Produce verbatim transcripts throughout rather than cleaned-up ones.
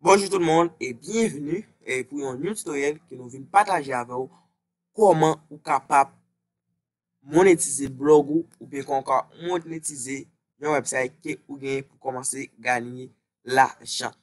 Bonjou tout moun e byenveni e pou yon new tutorial ke nou vin pataje avè w kòman ou kapab monetize blog ou oubyen kòman ou ka monetize yon website ke ou genyen pou kòmanse ganye lajan.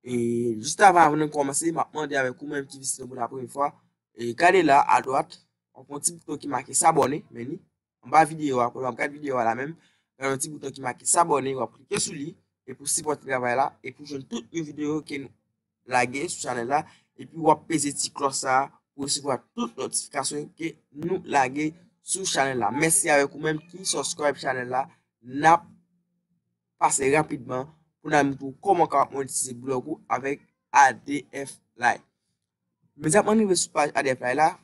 E jis avan, avan nou kòmanse, m ap mande avèk ou menm ki vizite nou pou la premye fwa, e gade la adwat, w ap wè yon ti bouton ki make s'abonner, men li anba videyo a, pandan w ap gade videyo a la menm, gen yon ti bouton ki make s'abonner, w ap klike sou li, e pou sipòte travay la, e pou jwenn tout yon videyo ke nou lage sou chanèl la, epi w ap peze ti klòch sa a pou resevwa tout notifikasyon ke nou lage sou chanèl la. Mèsi avèk ou menm ki subscribe chanèl la, n ap pase rapidman pou n al montre w kòman w ka monetize blog ou avèk A D F Live. Men ap ann rive sou paj A D F Live la,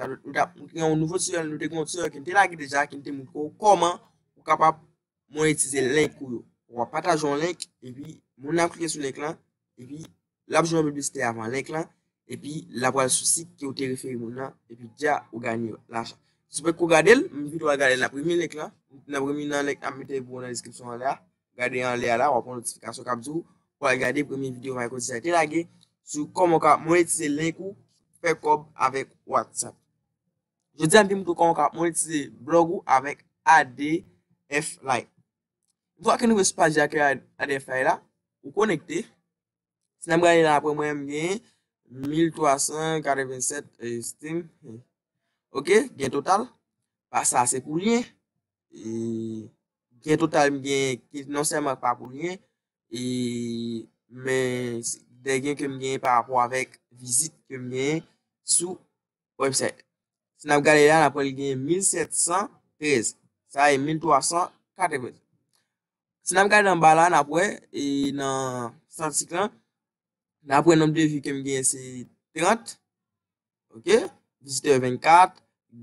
nou t ap montre yon nouvo tutorial, nou te gen yon tutorial ke n te lage deja, ke n te montre w kòman ou kapab monetize link ou yo. W ap pataje yon link, epi moun nan ap klike sou link lan, epi l ap jwenn yon piblisite avan link lan, epi l ap pral sou sit ke w te refere moun nan, epi dja ou ganye lajan. Si w poko gade l, m envite w al gade l nan premye link lan, nan premye nan link n ap mete pou w nan deskripsyon anlè a. Gade anlè a la, w ap wè notifikasyon k ap di w pou w al gade premye videyo Michael Cesar te lage sou kòman w ka monetize link ou, fè kòb avèk WhatsApp. Jodi a, m vin montre w kòman w ka monetize blog ou avèk A D F Live. Yon fwa ke nou rive sou paj akèy A D F Live la, ou konekte. Si n ap gade la, apre mwen, m gen mil twa san katrevennsèt, e, Steem. Ok, gen total. Pa sa, se pou lyen. E, gen total m gen ki non sèlman pa pou lyen, e, men de gen ke m gen pa rapò avèk vizit ke m gen sou website. Si n ap gade la, n ap wè l gen mil sèt san trèz. Sa e mil twa san katreven. Si n ap gade anba la, n ap wè, e, nan statistik lan, n ap wè nonb de vi ke m genyen se trant. Ok? Vizitè vennkat,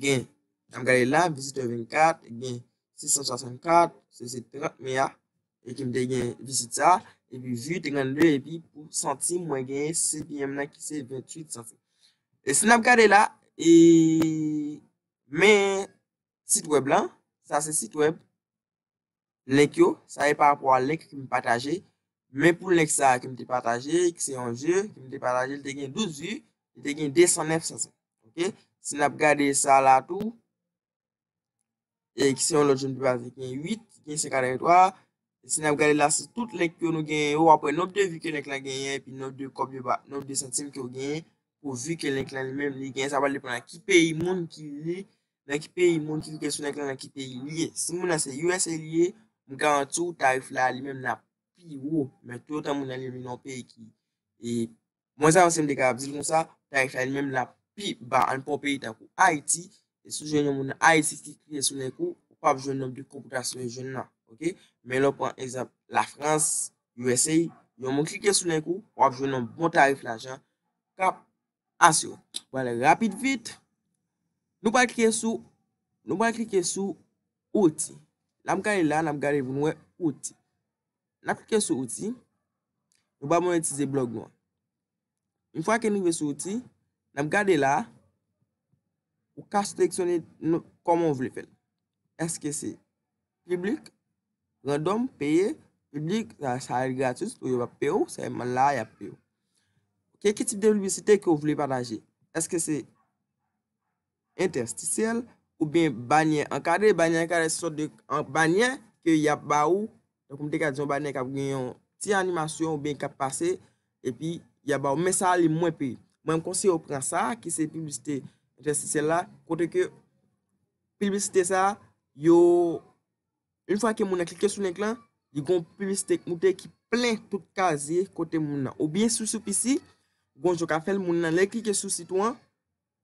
gen. N ap gade la, vizitè vennkat, gen sis san swasannkat, se, se trant me a, e ke m te gen vizit sa, epi vi trannde, epi pou santim, mwen genyen C P M nan ki se venntuit santim. E si n ap gade la, e men sit web lan, sa se sit web, link yo, sa e pa rapò a link ke m pataje, men pou link sa a ke m te pataje, ki se yon je, ke m te pataje, li te gen douz vi, li te gen de san nèf santim. Ok? Si n ap gade sa la tou, e ki se yon lòt je m te pataje, gen uit, gen san katrevenntwa. Si n ap gade la, se tout link yo nou genyen yo, w ap wè nonb de vi ke link lan genyen, epi nonb de kòb yo ba, nonb de santim ke w genyen pou vi ke link lan li menm li genyen. Sa pral depann a ki peyi moun ki li, nan ki peyi moun ki klike sou link lan, nan ki peyi li ye. Si moun nan se U S A li ye, m garanti w tarif la li menm l ap pi wo. Men toutotan moun nan li menm nan yon peyi ki, e, mwen sa se m te kapab di l konsa, tarif la li menm l ap pi ba. Ann pran yon peyi tankou Ayiti, e si w jwenn yon moun nan Ayiti ki klike sou link ou, ou p ap jwenn nonb de kòb ou ta sipoze jwenn nan. Ok? Men lè w pran egzanp Lafrans, U S A, yon moun klike sou link ou, w ap jwenn yon bon tarif lajan k ap asire w. Pral rapid vit, nou pral klike sou, nou pral klike sou outi. N ap gade la, n ap gade pou n wè outi. N ap klike sou outi, nou pral monetize blog nou an. Yon fwa ke n rive sou outi, n ap gade la, ou ka seleksyone kòman w vle fè l. Èske se piblik, randòm, peye, piblik, sa, sa gratis, pou yo p ap peye w, sèlman la, y ap peye w. Ok, ki tip de piblisite ke w vle pataje? Èske se entèstisyèl oubyen banyè ankadre? Banyè ankadre se sòt de banyè ke y ap ba ou, tankou m te ka di yon banyè k ap gen yon ti animasyon oubyen k ap pase, epi y ap ba ou. Men sa a li mwen peye. Mwen, m konseye w pran sa a, ki se piblisite entèstisyèl la, kote ke piblisite sa a, yo, yon fwa ke moun nan klike sou link lan, li gon piblisite k moute ki plen tout kazye kote moun nan. Oubyen si w sou P C, gon jan w ka fè l, moun nan lè l klike sou sit ou an,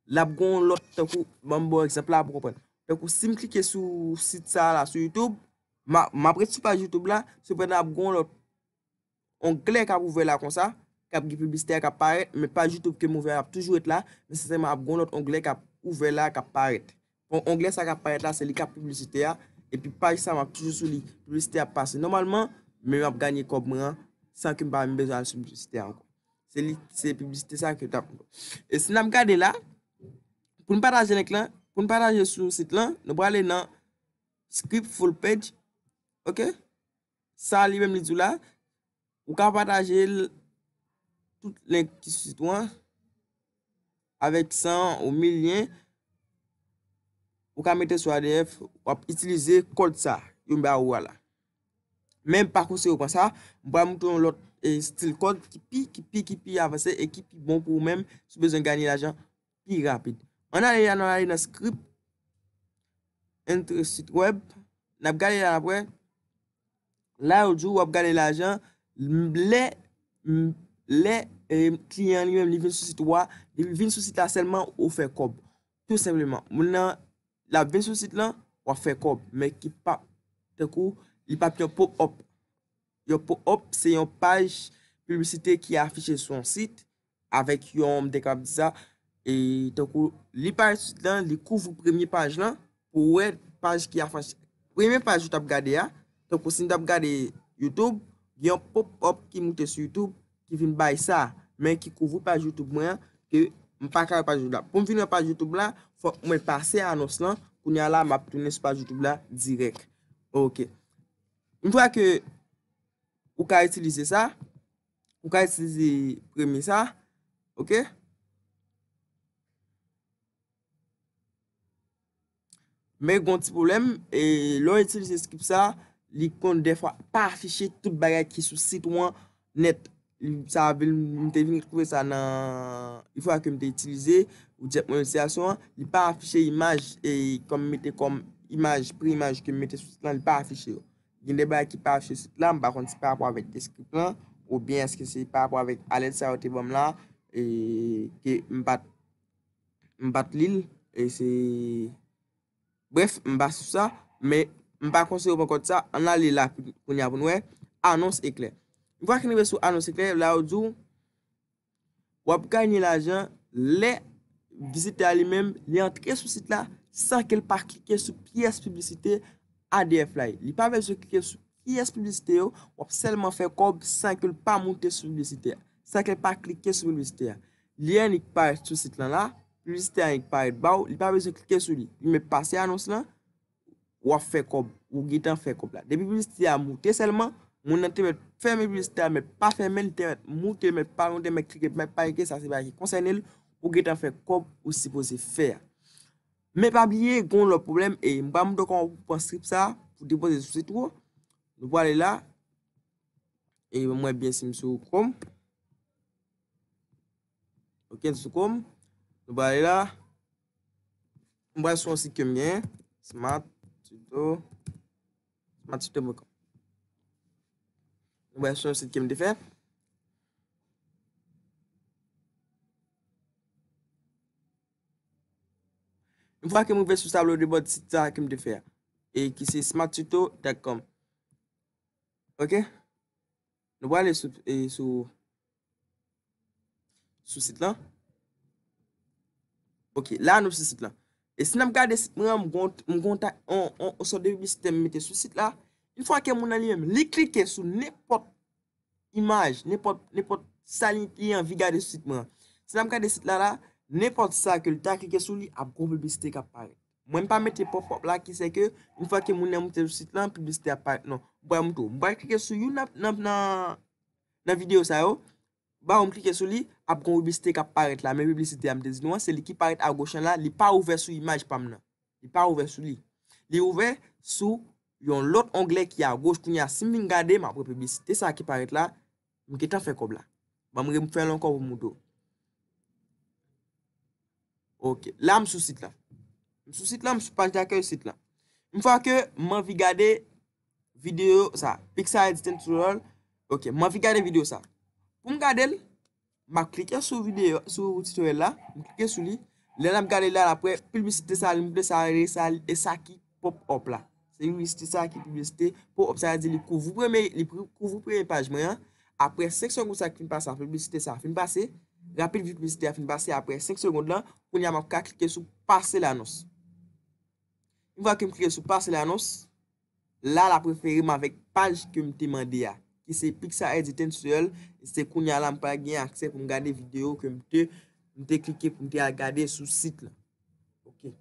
l ap gon lòt, tankou, ban m ba w egzanp la pou w konprann. Tankou si m klike sou sit sa a la, sou YouTube, m a, m ap ret sou paj YouTube la, sepandan ap gon lòt onglè k ap ouvè la konsa, k ap gen piblisite a k ap parèt, men paj YouTube ke m ouvè a ap toujou ret la, men sèlman ap gon lòt onglè k ap ouvè la k ap parèt. Bon, onglè sa k ap parèt la, se li k ap piblisite a, epi paj sa m ap toujou sou li, piblisite a ap pase nòmalman, men m ap ganye kòb mwen an, san ke m pa menm bezwen al sou piblisite a ankò. Se li, se piblisite sa ke t ap. E si n ap gade la, pou n pataje link lan, pou n pataje sou sit lan, nou prale nan script full page. Ok? Sa li menm li di w la, ou ka pataje l tout link ki sou sit ou an, avèk san ou mil lyen, ou ka mete sou A D F, w ap itilize kòd sa yo m ba ou a la. Men m pa konseye w pran sa, m pral montre yon lòt, e, stil kòd ki pi, ki pi, ki pi avanse e ki pi bon pou ou menm si w bezwen ganye lajan pi rapid. Ann ale la, ann ale nan script, entry site web, n ap gade la apre. La, yo di w w ap gade lajan lè, lè, e, kliyan li menm, li vin sou sit ou a, li vin sou sit la sèlman, ou fè kòb. Tou senpleman. Moun nan, l ap vin sou sit lan, w ap fè kòb. Men ki pa, tankou, li p ap yon pop-up. Yon pop-up, se yon paj piblisite ki afiche sou yon sit, avèk yon, m te kapab di sa, e tankou, li parèt sou sit lan, li kouvri premye paj lan, pou w wè paj ki afiche. Premye paj ou t ap gade a, tankou si n t ap gade YouTube, gen yon pop-up ki moute sou YouTube, ki vin bay sa, men ki kouvri paj YouTube mwen an, ke m pa ka wè paj YouTube la. Pou m vin wè paj YouTube la, fòk mwen pase anons lan, kounye a la, m ap tounen sou paj YouTube la dirèk. Ok. Yon fwa ke ou ka itilize sa, ou ka itilize premye sa, ok? Men gon ti pwoblèm, e lè w itilize script sa, li konn dèfwa pa afiche tout bagay ki sou sit ou an nèt. Sa vin, m te vin twouve sa nan, yon fwa ke m te itilize, ou di mwen itilizasyon an, li pa afiche imaj, e kòm mete kòm imaj, pre imaj ke m mete sou sit lan, li pa afiche yo. Gen de bagay ki pa afiche sou sit la, m pa konn si pa rapò avèk script lan, oubyen èske se pa rapò avèk alèt sa yo te ban m la, e ke m pa t, m pa t li l, e se, brèf, m pa sou sa, men m pa konseye w pran kòd sa, ann ale la kounye a pou n wè, anons eklè. Yon fwa ke n rive sou anons eklè, la yo di w, w ap ganye lajan lè vizitè a li menm, li antre sou sit la san ke l pa klike sou pyès piblisite A D F la. Li pa bezwen klike sou pyès piblisite yo, w ap sèlman fè kòb san ke l pa moute sou piblisite a, san ke l pa klike sou piblisite a. Li annik parèt sou sit lan la, piblisite a annik parèt ba w, li pa bezwen klike sou li. Li mèt pase anons lan, w ap fè kòb, ou gentan fè kòb la. Depi piblisite a moute sèlman, moun nan te mèt fèmen piblisite a, mèt pa fèmen, li te mèt moute, mèt pa moute, mèt klike, mèt pa klike, sa se bagay ki konsène l, ou gentan fè kòb ou sipoze fè a. Men pa bliye, gen yon lòt pwoblèm, e m pral montre w kòman pou pran script sa, pou depoze sou sit ou. Nou prale la, e mwen byen si m sou Chrome. Ok, m sou Chrome. Nou prale la. M pral sou yon sit ke m genyen, Smart Tuto, smart tuto point com. M pral sou yon sit ke m te fè. Yon fwa ke m rive sou tablo de bòd sit sa ke m te fè a, e ki se smart tuto dot com. Ok? Nou prale sou, e, sou, sou sit lan. Ok, la nou sou sit lan. E si n ap gade sit mwen an, m gon, m gon ta, on, on, on sòt de piblisite m mete sou sit la. Yon fwa ke moun nan li menm, li klike sou nenpòt imaj, nenpòt, nenpòt sa li, li anvi gade sou sit mwen an. Si n ap gade sit la la, nenpòt sa ke l ta klike sou li, ap gon piblisite k ap parèt. Mwen m pa mete pop-up la ki se ke, yon fwa ke moun nan moute sou sit lan, piblisite ap parèt non. M pral montre w. M pral klike sou youn nan, nan, nan, nan videyo sa yo. Ba w m klike sou li, ap gon piblisite k ap parèt la. Men piblisite a m te di nou an, se li ki parèt agoch lan la, li pa ouvè sou imaj pa m nan. Li pa ouvè sou li. Li ouvè sou yon lòt onglè ki agoch. Kounye a, si m vin gade, m ap wè piblisite sa ki parèt la, m gentan fè kòb la. Ban m refè l ankò pou m montre w. Ok, la m sou sit la. M sou sit la, m sou paj dakèy sit la. Yon fwa ke m anvi gade videyo sa, Pixar Editing Tutorial. Ok, m anvi gade videyo sa. Pou m gade l, m ap klike sou videyo, sou tutorial la, m klike sou li. Lè n ap gade la, apre, piblisite sa, li montre sa, e sa, e sa ki pop-up la. Se piblisite sa ki piblisite pop-up, sa vle di li kouvri premye, li pri-, kouvri premye paj mwen an. Apre senk segonn sa k fin pase a, piblisite sa fin pase. Rapid vi piblisite a fin pase, apre senk segonn lan, kounye a m ap ka klike sou pase lanons. Yon fwa ke m klike sou pase lanons, la l ap refere m avèk paj ke m te mande a, ki se Pixar Editing Tutorial, e se kounye a la m pral gen aksè pou m gade videyo ke m te, m te klike pou m te al gade sou sit lan. Ok.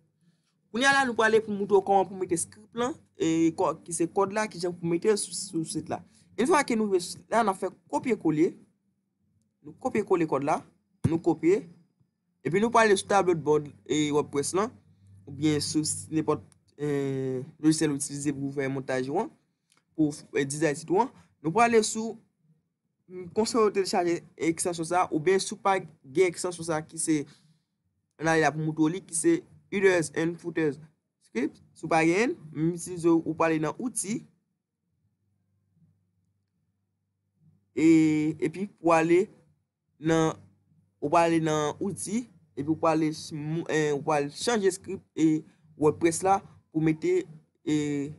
Kounye a la, nou prale pou montre w kòman pou mete script lan, e kò-, ki se kòd la, kijan pou mete l sou, sou sit la. Yon fwa ke nou rive sou sit la, n ap fè kopye kole. Nou kopye kole kòd la, nou kopye, epi nou prale sou tablo de bòd e WordPress lan, oubyen sou s- nenpòt eh, lojisyèl ou itilize pou fè montaj ou an, pou eh, dizay sit ou an. Nou prale sou, mm, konsa ou telechaje ekstansyon sa, oubyen si w pa gen ekstansyon sa ki se, ann ale la pou moutre w li, ki se headers and footers script. Si w pa genyen l, m itilize w, ou prale nan outi, e, epi pou ale nan, ou prale nan outi, epi ou prale, eh, ou prale chanje script e WordPress la pou mete, eh,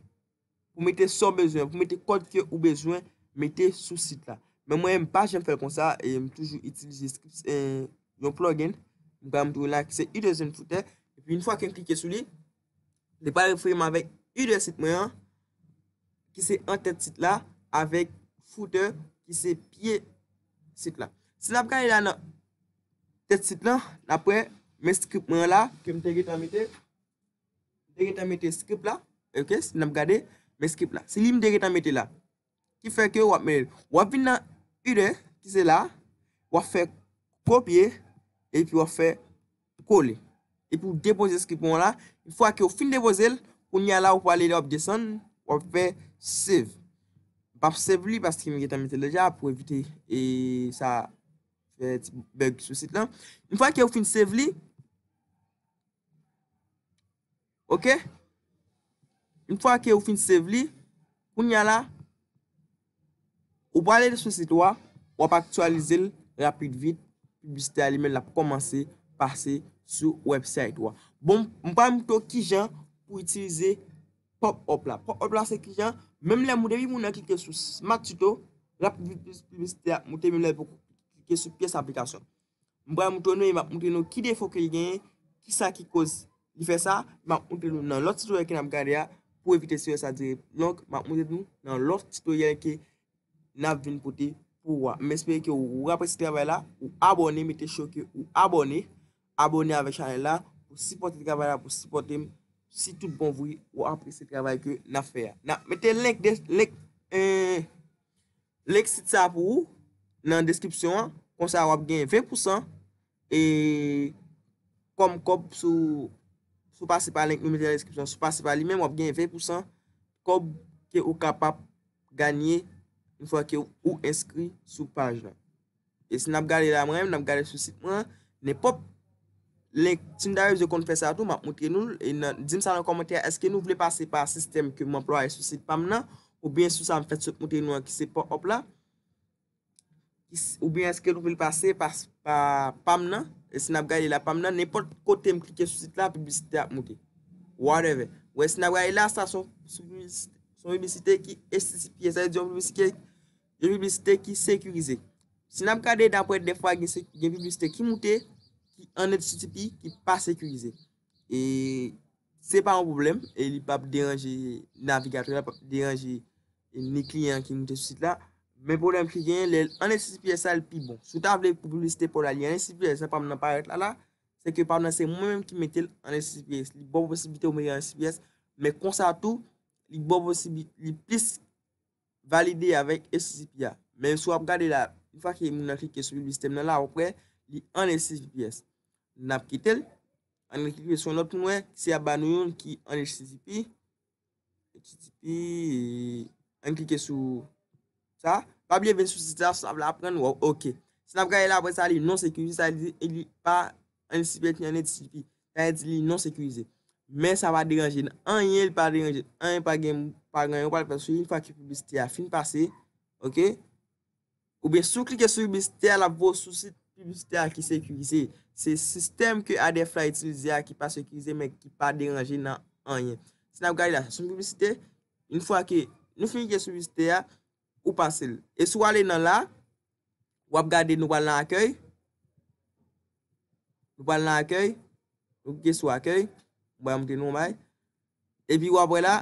pou mete sa w bezwen, pou mete kòd ke ou bezwen mete sou sit la. Men mwen, m pa janm fè l konsa, e m toujou itilize script, eh, yon plugin, m pral montre w la, ki se headers and footer. Epi yon fwa ke m klike sou li, li pral refere m avèk header sit mwen an, ki se antèt sit la, avèk footer, ki se pye sit la. Si n ap gade la nan tèt sit lan, n ap wè men script mwen an la, ke m te gentan mete, m te gentan mete script la, ok, si n ap gade men script la. Se li m te gentan mete la. Ki fè ke w ap mete, w ap vin nan header, ki se la, w ap fè kopye, epi w ap fè kole. Epi w depoze script mwen la. Yon fwa ke w fin depoze l, kounye a la, w prale la, w ap desann, w ap fè save. M p ap save li paske m gentan mete l deja pou evite e sa fè ti bug sou sit lan. Yon fwa ke w fin save li, ok? Yon fwa ke w fin save li, kounye a la, ou prale sou sit ou a, w ap aktyalize l rapid vit, piblisite a li menm l ap kòmanse pase sou website ou a. Bon, m pral montre w kijan pou itilize pop-up la. Pop-up la se kijan, menm lè moun, depi moun nan klike sou Smart Tuto, rapid vit piblisite a ap moute, menm lè l poko klike sou pyès aplikasyon. M pral montre nou, e m ap montre nou ki defo ke l genyen, ki sa ki koz li fè sa, m ap montre nou nan lòt titoryèl ke n ap gade a, pou evite titoryèl sa dire long, m ap montre nou nan lòt titoryèl ke n ap vin pote pou ou a. M espere ke ou apresye travay la, ou abòne, mete cho ke ou abòne, abòne avèk chanèl la, pou sipòte travay la, pou sipòte m, si tout bon vre ou apresye travay ke n ap fè a. N ap mete link de, link, eh, link sit sa pou ou nan deskripsyon an, konsa w ap gen ven pousan e kòm kòb sou, sou pase pa link nou mete nan deskripsyon, sou pase pa li menm, w ap gen ven pousan kòb ke ou kapab ganye yon fwa ke ou enskri sou paj la. E si n ap gade la, mwen menm, n ap gade sou sit mwen, nenpòt link, si m ta bezwen konn fè sa tou, m ap montre nou l, e nan, di m sa nan kòmantè a, èske nou vle pase pa sistèm ke m anplwaye sou sit pa m nan, oubyen sou sa m fèk sot montre nou an ki se pop-up la, ki s- oubyen èske nou vle l pase pa, pa, pa m nan, e si n ap gade la pa m nan, nenpòt kote m klike sou sit la, piblisite ap moute. Whatever. Wè, si n ap gade la, sa se yon, se yon piblis- se yon piblisite ki H T T P S, sa vle di yon piblisite, yon piblisite ki sekirize. Si n ap gade, n ap wè dèfwa gen se- gen piblisite ki moute, ki an H T T P, ki pa sekirize. E se pa yon pwoblèm, e li p ap deranje navigatè la, p ap deranje ni kliyan ki moute sou sit la. Men pwoblèm ki genyen, lè l an H T T P S la, l pi bon. Si w ta vle pou piblisite pa w la, li an H T T P S, jan pa m nan parèt la la, se ke pa m nan se mwen menm ki mete l an H T T P S. Li ba w posiblite ou mete an H T T P S, men konsa tou, li ba w posibi- li plis valide avèk H T T P a. Men si w ap gade la, yon fwa ke moun nan klike sou piblisite m nan la, w ap wè li an H T T P S. N ap kite l, ann klike sou yon lòt pou n wè si y ap ba nou youn ki an H T T P. H T T P, ann klike sou sa. Pa bliye vin sou sit la, si w ap aprann, w ap, ok. Si n ap gade la, apre sa, li non sekirize, sa vle di, li pa an H T T P, li an H T T P. Sa vle di, li non sekirize. Men sa pa deranje n anyen, li pa deranje n anyen, pa gen, pa gen anyen w pral fè sou li, yon fwa ke piblisite a fin pase, ok? Oubyen si w klike sou piblisite a, l ap voye w sou sit piblisite a ki sekirize. Se sistèm ke Adf la itilize a ki pa sekirize, men ki pa deranje nan anyen. Si n ap gade la, se yon piblisite, yon fwa ke nou fin klike sou piblisite a, ou pase l. E si w ale nan la, w ap gade, nou pral nan akèy. Nou pral nan akèy. Nou klike sou akèy. Mwen montre nou yon bagay. Epi w ap wè la,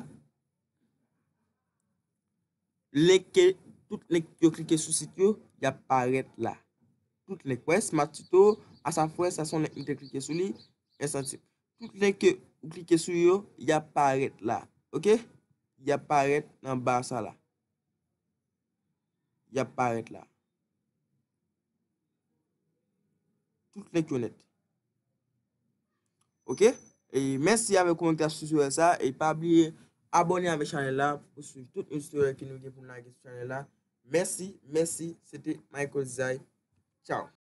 link ke, tout link yo klike sou sit yo, y ap parèt la. Tout link, wè, Smart Tuto, Asafwè, sa se yon link m te klike sou li, ensantim. Tout link ke ou klike sou yo, y ap parèt la. Ok? Y ap parèt anba sa la. Y ap parèt la. tout link yo nèt. Ok? E mèsi avèk kòmantè sou tutorial sa. E pa bliye abòne avèk chanèl la pou swiv tout nouvo tutorial ke nou gen pou n lage sou chanèl la. Mèsi, mèsi. Se te Michael Zay. Tchao.